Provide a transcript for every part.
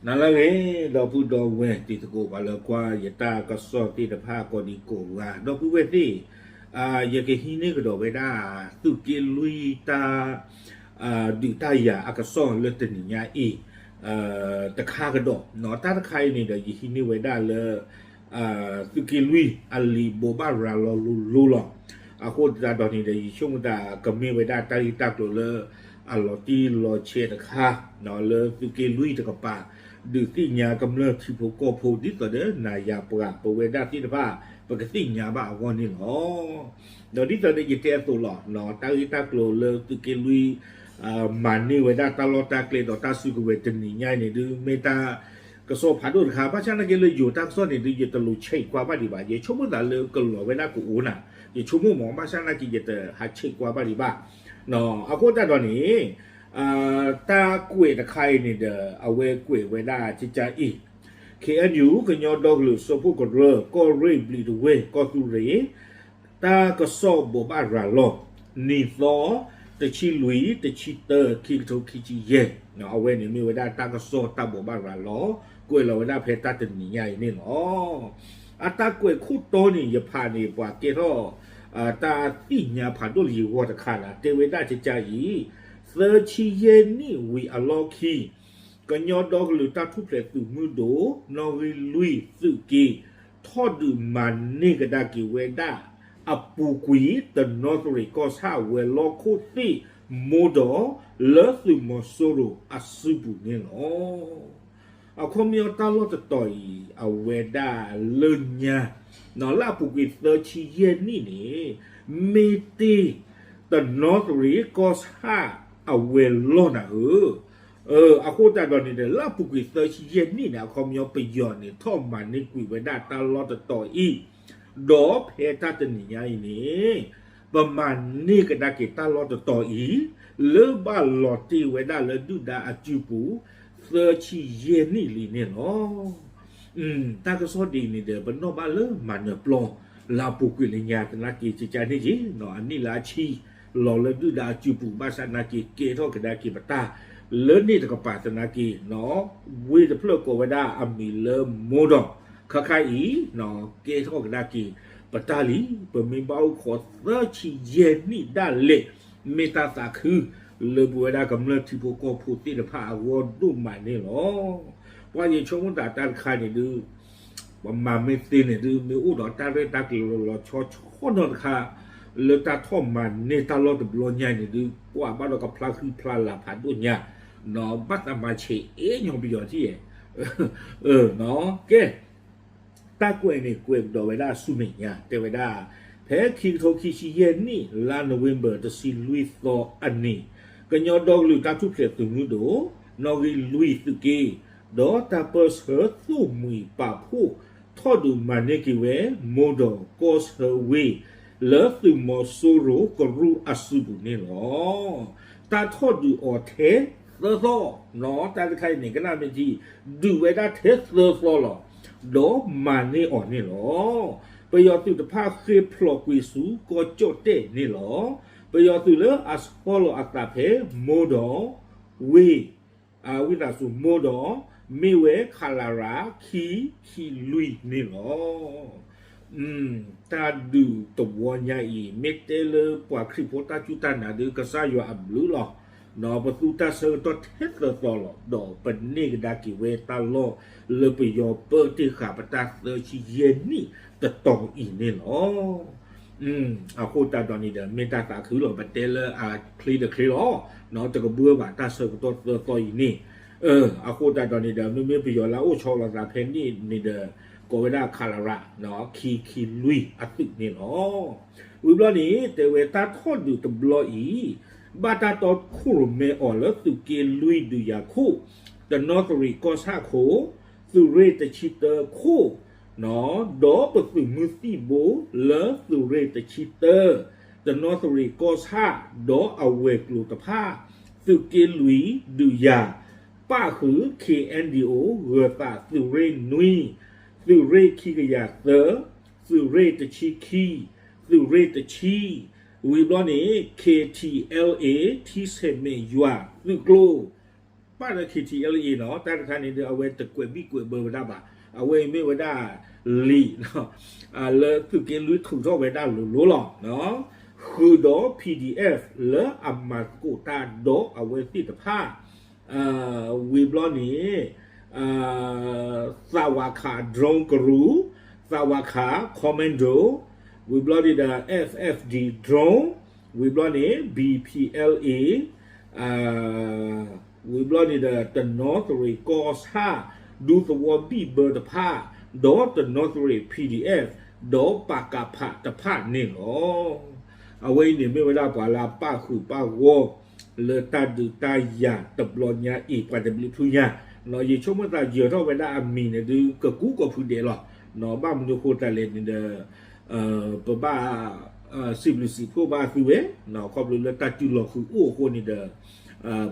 နၤလၢအဂ့ၤ ဒီပုၢ်ဒီဝဲၢ်တံၤသကိး ပှၤလၢကွၢ်ယတၢ်ကစီၣ်သ့ၣ်တဖၣ်ကိးဒံကိးဂၤ ဒီပုၢ်ဝဲၢ်သ့ၣ်, ယကဟံးန့ၢ်ကဒီးဝဲဒၣ် သုးက့လွံၢ်တၢ် ဒုးတၢ်ယၤအကစီၣ်လၢတနံၤညါအံၤ တခါကဒီး, တၢ်တခါအံၤန့ၣ်ဒီး ယဟံးန့ၢ်ဝဲဒၣ်လၢ သုးက့လွံၢ်အလံာ်ဘိးဘၣ်ရၤလီၤလိၤလိၤလီၤ. အဃိသတးဒီးန့ၣ်ဒီး ယဆိကမိၣ်သးကမ့ၢ်ဝဲဒၣ်တၢ်ဂ့ၢ်တၢ်ကျိၤလၢ အလီၤတံၢ်လီၤဆဲးတခါ လၢသုးက့လွံၢ်တကပၤ ဒုးသ့ၣ်ညါကမျၢၢ်ထံဖိကီၢ်ဖိ ဒ်သိးဒီးနၤယၤပှၤပဝဲဒၣ်သ့ၣ်တဖၣ် ပကသ့ၣ်ညါဘၣ်အဂီၢ်န့ၣ်လီၤ. ဒီးဒ်သိးဒီးယတဲအသိးလီၤ, တၢ်ဂ့ၢ်တၢ်ကျိၤလၢသုးက့လွံၢ် မၤန့ၢ်ဝဲဒၣ်တၢ်လီၢ်တၢ်ကျဲဒီးတၢ်စုကဝဲၤတနံၤညါအံၤန့ၣ်ဒုး မ့ၢ်တၢ်ကစီၣ်ဖးဒိၣ်တခါ, ဘၣ်ဆၣ်နာ်က့လၢယိၤတၢ်ကစီၣ်န့ၣ်ဒုး ယတလိၤဆဲးကွၢ်ဘၣ်ဒံးဘၣ်, ယဆိကမိၣ်သးလၢကလီၤဝဲဒၣ်ကအိၣ်နၤ, ယဆိကမိၣ်မး, ဘၣ်ဆၣ်နာ်က့ယတဟးဆဲးကွၢ်ဘၣ်ဒံးဘၣ်. အဃိသတးဒီးန့ၣ် တၢ်ကွဲးတခါအံၤန့ၣ်ဒီး အဝဲကွဲးဝဲဒၣ်ကကါအံၤ, K N U ကညီဒီကလုာ်စၢဖှိၣ်ကရၢ ကီၢ်ရ့ၣ်ဘျံးတဝဲၢ် ကီၢ်သူလ့ၤ တၢ်ကစီၣ်ဘိးဘၣ်ရၤလီၤ, နံၣ်သီ တဆံလွံၢ် တဆံတၢ ခံကထိခံဆံယဲၢ်, အဝဲန့ၣ်မ့ၢ်ဝဲဒၣ်တၢ်ကစီၣ်တၢ်ဘိးဘၣ်ရၤလီၤ ကွဲးလီၤဝဲဒၣ်ဖဲတၢ်တနံၤညါအံၤန့ၣ်လီၤ. အတၢ်ကွဲးခိၣ်တီန့ၣ် ယဖးန့ၣ် ပှၤကဲထီၣ် တၢ်သ့ၣ်ညါဖးဒိၣ်လၢယဂီၢ်တခါနၤ, တဲဝဲဒၣ်ကကါအံၤ, သၢဆံယဲၢ်နံၣ်ဝံၤအလီၢ်ခံ ကညီဒီကလုာ်တၢ်ထူၣ်ဖျဲးသုးမုၢ်ဒိၣ် နီၣ်ဂံၢ်လွံၢ်သုးက့ ထီၣ်ဒုးမၤန့ၢ်ကဒါက့ၤဝဲဒၣ် အပူၤကွံာ်တနီသရံၣ်ကီၢ်ဆၣ်ဝဲၤလီၢ်ခိၣ်သ့ၣ်မိၢ်ဒီး လၢသုးမီၤစိရိၤအစုပူၤန့ၣ်လီၤ. အခီပညီတၢ်လီၢ်တတီၤအံၤ အဝဲဒၣ်လၢညါ လၢအပူၤကွံာ်သၢဆံယဲၢ်နံၣ်န့ၣ် မ့ၢ်တ့ၢ်တနီသရံၣ်ကီၢ်ဆၣ်အဝဲၤလီၢ်နၤဧၢ. အဃိသတးဒီးန့ၣ်ဒီး လၢအပူၤကွံာ်သၢဆံယဲၢ်နံၣ်န့ၣ် အခီပညီပယီၤန့ၣ် ထီၣ်မၤန့ၢ်ကွံာ်ဝဲဒၣ်တၢ်လီၢ်တတီၤအံၤ, ဒီးဖဲတၢ်တနံၤညါအံၤန့ၣ် ပမၤန့ၢ်ကဒါက့ၤတၢ်လီၢ်တတီၤအံၤ လၢဘၣ်လီၤတ့ၢ်ဝဲဒၣ်လၢဒုၣ်ဒါအစုပူၤ သၢဆံယဲၢ်နံၣ်လံန့ၣ်လီၤ. တၢ်ကစီၣ်ဒ်အံၤန့ၣ်ဒီး ပနီၣ်ဘၣ်လၢမၤနၢၤပျီ လၢအပူၤကွံာ်လၢညါသနာ်က့ ကကါန့ၣ်က့ၤ အနံၣ်လၢအဆံ လီၤလၢဒုၣ်ဒါအစုပူၤ ဘၣ်ဆၣ်သနာ်က့ ကဲထီၣ်ကဒါက့ၤပတၢ် လၢန့ၣ်တကပၤသနာ်က့ ဝ့ၢ်တဖျၢၣ်ကိးဝဲဒၣ်အမံၤလၢမိၢ်ဒီး ခါခါအံၤ ကဲထီၣ်ကဒါက့ၤပတၢ်လံ, ပမ့ၢ်ဘၣ်အိၣ်ခိးသၢဆံယဲၢ်နံၣ်ဒၣ်လဲာ် မ့ၢ်တၢ်သးခု လၢပဝဲဒၣ်ကမျၢၢ်ထံဖိကီၢ်ဖိသ့ၣ်တဖၣ်အဂီၢ်ဒိၣ်မးန့ၣ်လီၤ. ပှၤယဆိကမိၣ်သးတၢ်တခါန့ၣ်ဒုး ပမၤမ့ၢ်သ့န့ၣ်ဒုး မ့ၢ်အိၣ်ဒီးတၢ်ရဲၣ်တၢ်ကျဲၤလီၤလီၤဆီဆီနီတခါ လၢတၢ်ထီၣ်မၤန့ၢ်တၢ်လီၢ်တဘျီညါန့ၣ်ဒုး ပှၤဘၣ်ဒီးကဖျါဃံဖျါလၤဖးဒိၣ်ညါ ဘၣ်သးမၤဆဲးအ့ၣ်ညီပယီၤထံၣ်ဧါ. ကဲ တၢ်ကွဲးန့ၣ် ကွဲးကဒီးဝဲဒၣ်ဆူမဲာ်ညါ တဲဝဲဒၣ် ဖဲခံကထိခံဆံယဲၢ်နံၣ် လါနိၣ်ဝ့ဘၢၣ် တဆံလွံၢ်သီအနံၤ ကညီဒီကလုာ်တၢ်ထူၣ်ဖျဲးသုးမုၢ်ဒိၣ် နီၣ်ဂံၢ်လွံၢ်သုးက့ ဒီးတၢ်ပၢၢ်ဆၢသိၣ်မှံၤပာ်ဖှိၣ် ထီၣ်ဒုးမၤန့ၢ်က့ၤဝဲ မိၢ်ဒီးကီၢ်ဆၢဝ့ၢ် လၢသုးမီၤစိရိၤကရူၢ်အစုပူၤန့ၣ်လီၤ. တၢ်ထီၣ်ဒုးအီၤထဲသၢသီ နီၢ် တၢ်တခါအံၤန့ၣ် ကနၣ်မ့ၢ်ထံ ဒုးဝဲဒၣ်ထဲသၢသီလီၤ. ဒီးမၤန့ၢ်အီၤန့ၣ်လီၤ. ပယီၤသုးတဖၣ်ဃ့ၢ်ဖျိးကွံာ်ဆူကီၢ်ကၠီၣ်တဲၣ်န့ၣ်လီၤ. ပယီၤသုးလၢအဆီလီၤအသးဖဲ မိၢ်ဒီး ဝ့ၢ် ဝံသးစူၤ မိၢ်ဒီး မ့ၢ်ဝဲ ခလရ ခံ ခံလွံၢ်န့ၣ်လီၤ. တၢ်ဒုးတဝီညါအံၤ မ့ၢ်တဲလၢပှၤခရံာ်ဖိတၢ်စူၢ်တၢ်နာ်ဒုး ကစၢ်ယွၤအဘျုးလီၤ. ပသူတၢ်ဆၢကတီၢ်ထဲသၢသီလီၤ ဒီးပန့ၢ်ကဒါက့ၤဝဲတၢ်လီၢ်လၢပယီၤပၢတ့ၢ်ဃာ်ပတၢ်သၢဆံယဲၢ်နံၣ်တတီၤအံၤန့ၣ်လီၤ. အဃိသတးဒီးန့ၣ်ဒီး မ့ၢ်တၢ်သးခုလီၤ ပတဲလၢအချ့တချ့လီၤ. တကဘှၢဘၣ်တၢ်ဆၢကတီၢ်သၢသီအံၤန့ၣ် အဃိသတးဒီးန့ၣ်ဒီး မ့မ့ၢ်ပယီၤလၢအအိၣ်ဆီလီၤသးဖဲန့ၣ်န့ၣ်ဒီး ကိးဝဲဒၣ် ခလရ ခံ ခံလွံၢ်အသုးန့ၣ်လီၤ. ဝံၤဘျီန့ၣ် တဲဝဲတၢ်ထီၣ်ဒုးတဘျီအံၤ ဘၣ်တၢ်တီခိၣ်ရိၣ်မဲအီၤလၢသုးက့လွံၢ်ဒုးယၤခိၣ် တနီသရံၣ်ကီၢ်ဆၣ်ခိၣ် သုးရ့ၣ်တဆံတၢခိၣ် ဒီးပသုးမုၢ်သံၣ်ဘိလၢသုးရ့ၣ်တဆံတၢ တနီသရံၣ်ကီၢ်ဆၣ် ဒီးအဝဲၤကျိၤတဖၣ် သုးက့လွံၢ်ဒုးယၤ ပၣ်ဃုာ် K N D O ဂၢၤသးသုးရ့ၣ်နွံ သုးရ့ၣ်ခံကယၤသၢ သုးရ့ၣ်တဆံခံ သုးရ့ၣ်တဆံ ဝံၤဘျီန့ၣ် K T L A ထံဆဲးမဲးယွၤသုးကျိၤ ပၣ်ဒီး K T L A နီၤ တၢ်တခါန့ၣ်ဒီး အဝဲတကွဲးဘံၣ်ကွဲးဘၢဝဲဒၣ်ဘၣ်. အဝဲအံၤမ့ၢ်ဝဲဒၣ်လံာ် လၢသုးက့လွံၢ်ထုးထီၣ်ဝဲဒၣ်လိၤလိၤလီၤ. ဃုာ်ဒီး P D F လၢအမၤသကိးတၢ်ဒီးအဝဲသ့ၣ်တဖၣ် ဝံၤဘျီန့ၣ် သးဝးခး drone ကရူၢ်, သးဝးခး commando, ဝံၤဘျီန့ၣ်ဒီး F F D drone, ဝံၤဘျီန့ၣ် B P L A, ဝံၤဘျီန့ၣ်ဒီး တနီသရံၣ်ကီၢ်ဆၣ် ဒူသဝီဘံၣ်ဘၢတဖၣ်, ဒီးတနီသရံၣ် P D F, ဒီးပကဖတဖၣ်န့ၣ်လီၤ. အဝဲအံၤန့ၣ်မ့ၢ်ဝဲဒၣ်ပှၤလၢအပၣ်ဃုာ်ပၣ်ဂီၢ် လၢတၢ်ဒုးတၢ်ယၤတဘျီညါအံၤ ပှၤတဘျုးဖုညါ, ယဆိကမိၣ်သးယၢၤထီၣ်ဝဲဒၣ်အမံၤန့ၣ်ဒုး ကကူကီၢ်ဖုဒဲးလီၤ. ဘၣ်မနုၤအဃိသတးလဲၣ်န့ၣ်ဒီး ပဘၣ် စံးဘျုးစံးဖှိၣ်ဘၣ်သုဝဲ, ခီဖျိလၢတၢ်တူၢ်လိာ်ဃုာ်အိၣ်အဃိန့ၣ်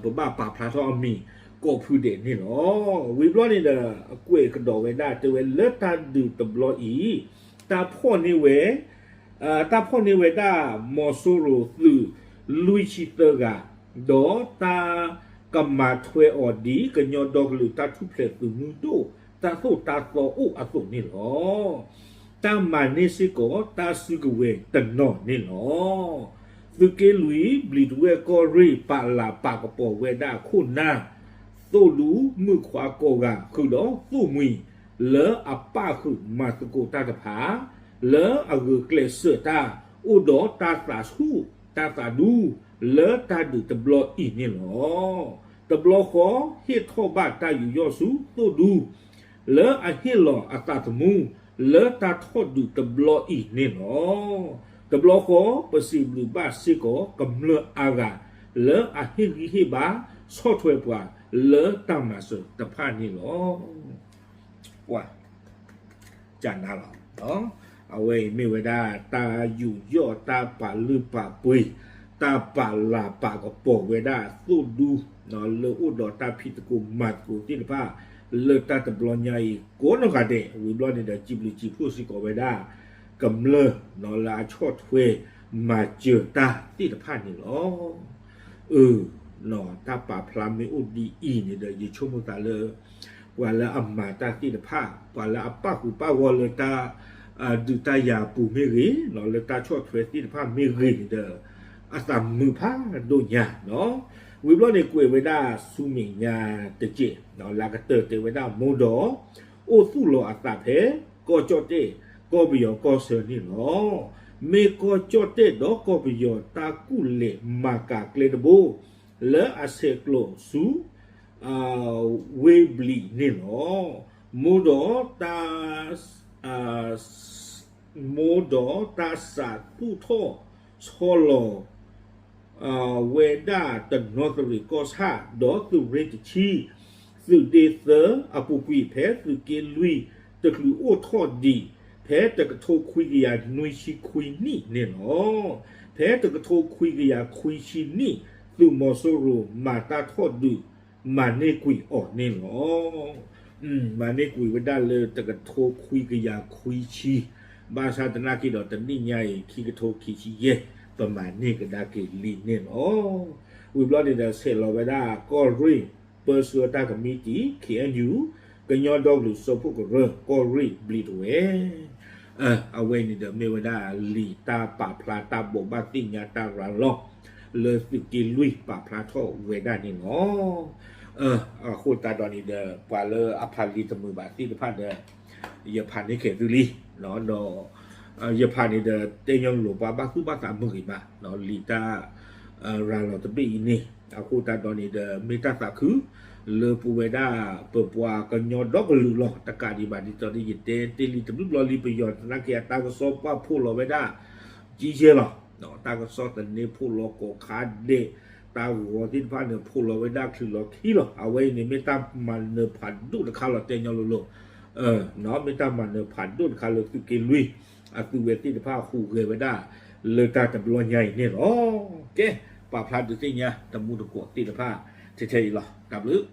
ဒီး ပဘၣ်ပာ်ဖျါထီၣ်အမံၤကီၢ်ဖုဒဲးန့ၣ်လီၤ. ဝံၤဘျီန့ၣ်ဒီး အကွဲးကဒီးဝဲဒၣ်တဲဝဲလၢတၢ်ဒုးတဘျီအံၤ တၢ်ဖီၣ်န့ၢ်ဝဲ တၢ်ဖီၣ်န့ၢ်ဝဲဒၣ် မီၤစိရိၤသုး လွံၢ်ဆံသၢဂၤ, ဒီးတၢ်ကမၤထွဲအီၤဒ်ကညီဒီကလုာ်တၢ်ထူၣ်ဖျဲးသုးမုၢ်ဒိၣ် တၢ်သိၣ်တၢ်သီအိၣ်အသိးန့ၣ်လီၤ. တၢ်မၤန့ၢ်စ့ၢ်ကီးတၢ်စုကဝဲၤတနီၤန့ၣ်လီၤ. သုးက့လွံၢ် ဘျံးတဝဲၢ်ကီၢ်ရ့ၣ် ပာ်လၤပာ်ကပီၤဝဲဒၣ်ခိၣ်နၢ် သိၣ်ဒူမုၣ်ခွါကိးဂၤ ဃုာ်ဒီးသိၣ်မှံၤ လၢအပၣ်ဃုာ်မၤသကိးတၢ်တဖၣ် လၢအဂုာ်ကျဲးစၢးတၢ် အိၣ်ဒီးတၢ်သးဆူၣ်တၢ်သးဒူ လၢတၢ်ဒုးတဘျီအံၤန့ၣ်လီၤ. တဘျီဃီ ဟ့ၣ်ထီၣ်ဘၣ်တၢ်ယူးယီၣ်ဆူသိၣ်ဒူ လၢအဟ့ၣ်လီၤအသးသမူ လၢတၢ်ထီၣ်ဒုးတဘျီအံၤန့ၣ်လီၤ. တဘျီဃီ ပစံးဘျုးဘၣ်စ့ၢ်ကီးကမျၢၢ်အါဂၤ လၢအဟ့ၣ်ဂံၢ်ဟ့ၣ်ဘါ ဆီၣ်ထွဲပှၤ လၢတၢ်မၤစၢၤတဖၣ်န့ၣ်လီၤ. ပှၤ ကနၤလီၤ. အဝဲအံၤမ့ၢ်ဝဲဒၣ် တၢ်ယူးယီၣ်တၢ်ပာ်လုၢ်ပာ်ပှ့ၤ တၢ်ပာ်လၤပာ်ကပီၤဝဲဒၣ်သိၣ်ဒူ လၢအိၣ်ဒီးတၢ်ဖံးသကိးမၤသကိးသ့ၣ်တဖၣ် လၢတၢ်တဘျီညါအံၤ ကိးနီၢ်ဂၤဒဲး ဝံၤဘျီန့ၣ်ဒီး စံးဘျုးစံးဖှိၣ်စ့ၢ်ကီးဝဲဒၣ် ကမျၢၢ် လၢအဆီၣ်ထွဲမၤစၢၤတၢ်သ့ၣ်တဖၣ်န့ၣ်လီၤ. အၢ တၢ်ပာ်ဖျါမ့ၢ်အိၣ်ဒ်အံၤန့ၣ်ဒီး ယဆိကမိၣ်သးလၢ ပှၤလၢအမၤတၢ်သ့ၣ်တဖၣ် ပှၤလၢအပၣ်ဃုာ်ပၣ်ဂီၢ်လၢတၢ် ဒုးတၢ်ယၤအပူၤမ့ၢ်ဂ့ၤ လၢတၢ်ဆီၣ်ထွဲသ့ၣ်တဖၣ်မ့ၢ်ဂ့ၤန့ၣ်ဒီး အသးမုာ်ဖးဒိၣ်ညါနီၤ. ဝံၤဘျီန့ၣ်ကွဲးဝဲဒၣ်ဆူမဲာ်ညါတကဲး လၢအကတၢၢ်တဲဝဲဒၣ် မိၢ်ဒီး အိၣ်သူၣ်လီၤအသးဖဲ ကီၢ်ကၠီၣ်တဲၣ် ကီၢ်ပယီၤကီၢ်ဆၢန့ၣ်လီၤ. မ့ၢ်ကီၢ်ကၠီၣ်တဲၣ်ဒီးကီၢ်ပယီၤတၢ်ကူၣ်လဲၤမၤကၤကျဲတဘိ လၢအဆဲးကျိးဆူ ဝ့ၢ်ဘျံးန့ၣ်လီၤ. မိၢ်ဒီးတၢ် မိၢ်ဒီးတၢ်စးသူၣ်ထီၣ်ဆီလီၤ ဝဲဒၣ်တနီသရံၣ်ကီၢ်ဆၣ် ဒီးသုးရ့ၣ်တဆံ သုးဒ့သၢအပူၤကွံာ် ဖဲသုးက့လွံၢ် တချုးအိၣ်ထီၣ်ဒံး ဖဲတကထိခွံကယၤနွံဆံခွံနံၣ်န့ၣ်လီၤ. ဖဲတကထိခွံကယၤခွံဆံနံၣ် သုးမီၤစိရိၤမၤတၢ်ထီၣ်ဒုး မၤန့ၢ်ကွံာ်အီၤန့ၣ်လီၤ. မၤန့ၢ်ကွံာ်ဝဲဒၣ်လၢတကထိခွံကယၤခွံဆံ, ဘၣ်ဆၣ်သနာ်က့ဒီး တနံၣ်ညါအံၤ ခံကထိခံဆံယဲၢ် ပမၤန့ၢ်ကဒါက့ၤလံန့ၣ်လီၤ. ဝံၤဘျီန့ၣ်ဒီး ဆဲးလီၤဝဲဒၣ် ကီၢ်ရ့ၣ်ပၢဆှၢတၢ်ကမံးတံာ် K N U ကညီဒီကလုာ်စၢဖှိၣ်ကရၢ ကီၢ်ရ့ၣ်ဘျံးတဝဲ အဝဲန့ၣ်ဒီးမ့ၢ်ဝဲဒၣ်လံာ်တၢ်ပာ်ဖျါတၢ်ဘိးဘၣ်သ့ၣ်ညါတၢ်ရၤလီၤ လၢသုးက့လွံၢ်ပာ်ဖျါထီၣ်ဝဲဒၣ်န့ၣ်လီၤ. အဃိသတးဒီးန့ၣ်ဒီး ပှၤလၢအဖးလံာ်တမုာ်ဘၣ်သ့ၣ်တဖၣ်ဒီး ယဖးန့ၢ်က့ၤသုလံ, ဒီး ယဖးန့ၣ်ဒီး တဲညီလိၤပှၤဘၣ်သူၣ်ဘၣ်သးမုာ်ဂ့ၤမး လံာ်တၢ် ရၤလီၤတဘ့ၣ်အံၤန့ၣ် အဃိသတးဒီးန့ၣ်ဒီး မ့ၢ်တၢ်သးခု လၢပဝဲဒၣ် ပပှၤကညီဒီကလုာ်လီၤ. တကးဒံးဘၣ်ဒ်သိးဒီး ယတဲတ့ၢ်လံတဘျုးဘျီလံ ပယီၤသနာ်က့ အတၢ်ကစီၣ်ပာ်ဖှိၣ်လီၤဝဲဒၣ် ကံယဲၢ်လီၤ. တၢ်ကစီၣ်သန့ဖှိၣ်လီၤကိးခါဒဲး တၢ်ဂီၤသ့ၣ်တဖၣ်န့ၣ် ဖှိၣ်လီၤဝဲဒၣ်ချုးလီၤခံလီၤ. အဝဲအံၤန့ၣ် မ့ၢ်တၢ်မၤနၢၤဖးဒိၣ်တခါလီၤ တဲညီလိၤလိၤ မ့ၢ်တၢ်မၤနၢၤဖးဒိၣ်တခါလၢသုးက့လွံၢ် အသုးဝဲသ့ၣ်တဖၣ်ဟူးဂဲၤဝဲဒၣ် လၢတၢ်တဘျီညါအံၤန့ၣ်လီၤ. ကဲ ပာ်ဖျါဒုးသ့ၣ်ညါ တမူတကိးသ့ၣ်တဖၣ် ထဲထဲအံၤလီၤ. တၢ်ဘျုး